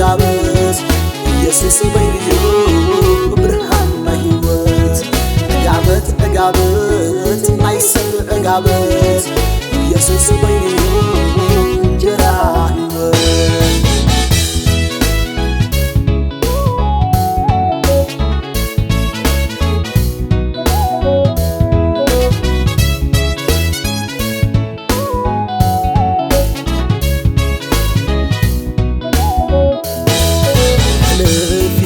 ዕጋበት ኢየሱስ በይኑ እዩ ብርሃን ናይ ህይወት። ዕጋበት ዕጋበት ናይ ሰብ ዕጋበት ኢየሱስ በይኑ እዩ እንጀራ ህይወት። ሕልፍ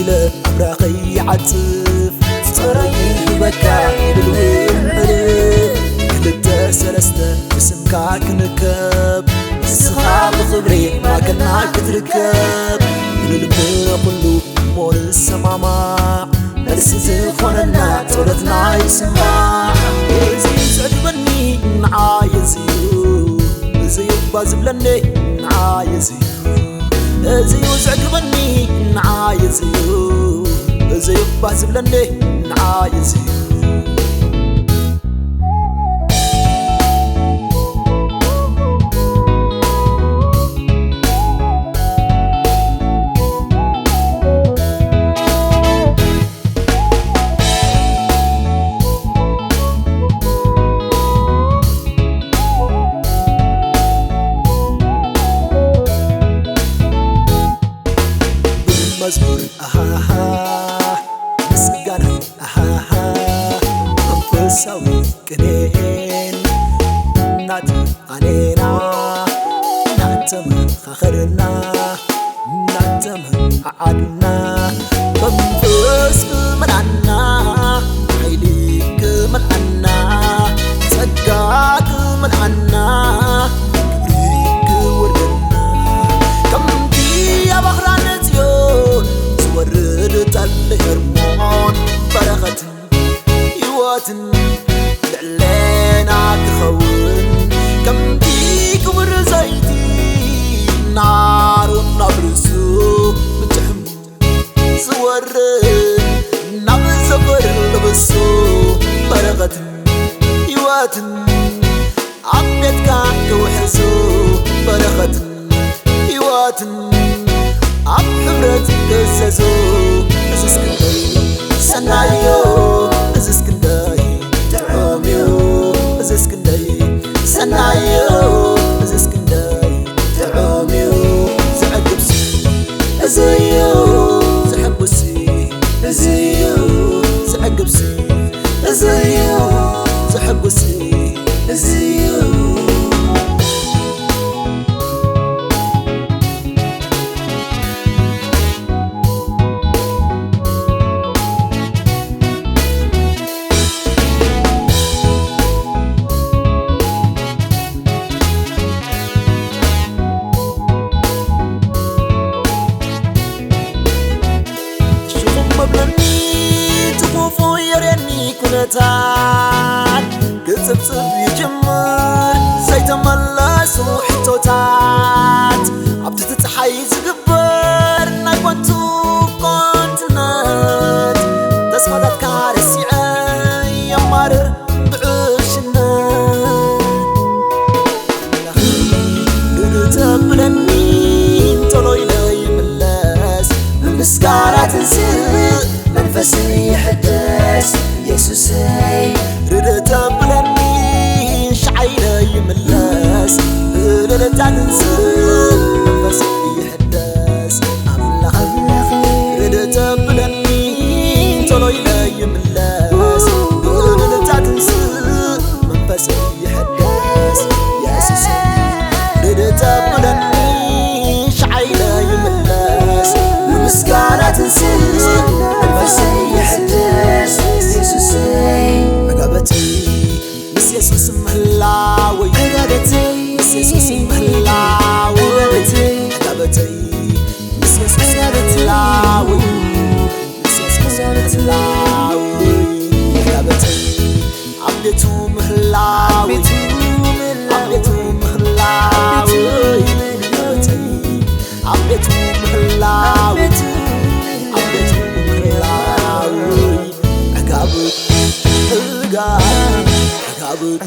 ኢለ ኣብራኸይ ይዓጽፍ፣ ጸረይ ይህበካ ይብል እውን ሕልፍ። ክልተ ሰለስተ ብስምካ ክንከብ፣ ንስኻ ብኽብሪ ማእከልና ክትርከብ። ንልምኖ ኩሉ እሞ ንሰማማዕ፣ መልሲ ዝኾነና ጸሎትና ይስማዕ። እዚ ዘዕግበኒ ንዓይ እዚ እዩ፣ እዚ እዩ እባ ዝብለኒ ንዓይ እዚ እዩ። እዚ እዩ ዘዕግበኒ ንዓይ እዚ እዩ፣ እዚ እዩ እባ ዝብለኒ ንዓይ እዚ እዩ። መዝሙር ኣሃሃ፣ ምስጋና ኣሃሃ፣ መንፈሳዊ ቅኔን እናተቓኔና፣ እናተመኻኸርና፣ እናተመዓዓድና፣ መንፈስ ክመልኣና፣ ሓይሊ ክመልኣና፣ ጸጋ ክመልኣና፣ ክብሪ ክወርደና፣ ከምቲ ኣብ ኣኽራን ጽዮን ዝወርድ ጠሊ ሄርሞን በረኸትን ህይወትን ልዕሌና ክኸውን፣ ከምቲ ክቡር ዘይቲ ናሩ ናብ ርእሱ ብጥዕሙ ዝወርድ፣ ናብ ዘፈር ልብሱ በረኸትን ህይወትን ኣብ ቤትካ ክውሕዙ፣ በረኸትን ህይወትን ኣብ ሕብረት ክእዘዙ። እዝስ ክንደይ ሰናይ እዩ፣ እዝስ ክንደይ ጥዑም እዩ፣ እዝስ ክንደይ ሰናይ እዩ፣ እዝስ ክንደይ ጥዑም እዩ። ዘዕግብሲ እዚ እዩ፣ ዘሐጉሲ እዚ እዩ፣ ዘዕግብሲ እዚ እዩ፣ ዘሐጉሲ እዚ እዩ። ሽኹም መብለኒ ትኹፉ የርየኒ ኩነታት ክጽብጽብ ይጅምር ዘይተመለሱ ሕቶታት ኣብቲ ጸሓይ ዝግበር ናይ ጓንቱ ኮንትነት ተስፋታትካ ረሲዐ የማርር ብዕሽነት ርድእ ተብለኒ እንተሎ ኢለ ይምለስ ብምስጋና ትንስእ መንፈስ ይሕደስ ኢየሱሰይ ርድእ ተብለኒ ሻዓይለ ይምለስ ብእልልታ ትንስእ መንፈስ ይሕደስ ኣምላኽ ርድእ ተብለኒ እንተሎ ኢለ ይምለስ ብእልልታ ትንስእ መንፈስ ይሕደስ የሱስ ርድእ ተብለኒ ሻዓይለ ይምለስ ብምስጋና ትንስእ መንፈስ ይሕደስ የሱሰይ ዕጋበተይ ምስ የሱስ ምህላወይ ዕጋበተይ ምስ የሱስ ምህላወይ ዕጋበተይ ምስ የሱስ ምህላወይ ኣብ ቤቱ ምህላወይ ኣብ ቤቱ ምህላወይ ኣብ ቤቱ ምህላወይ ኣብ ቤቱ ምህላወይ ዕጋብ ዕጋብ ዕጋበት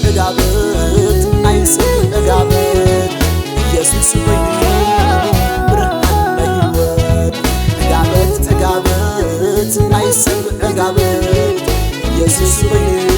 ዕጋበት ናይ ሰብ ዕጋበት ኢየሱስ ወይ መጋብር ኢየሱስ በይኑ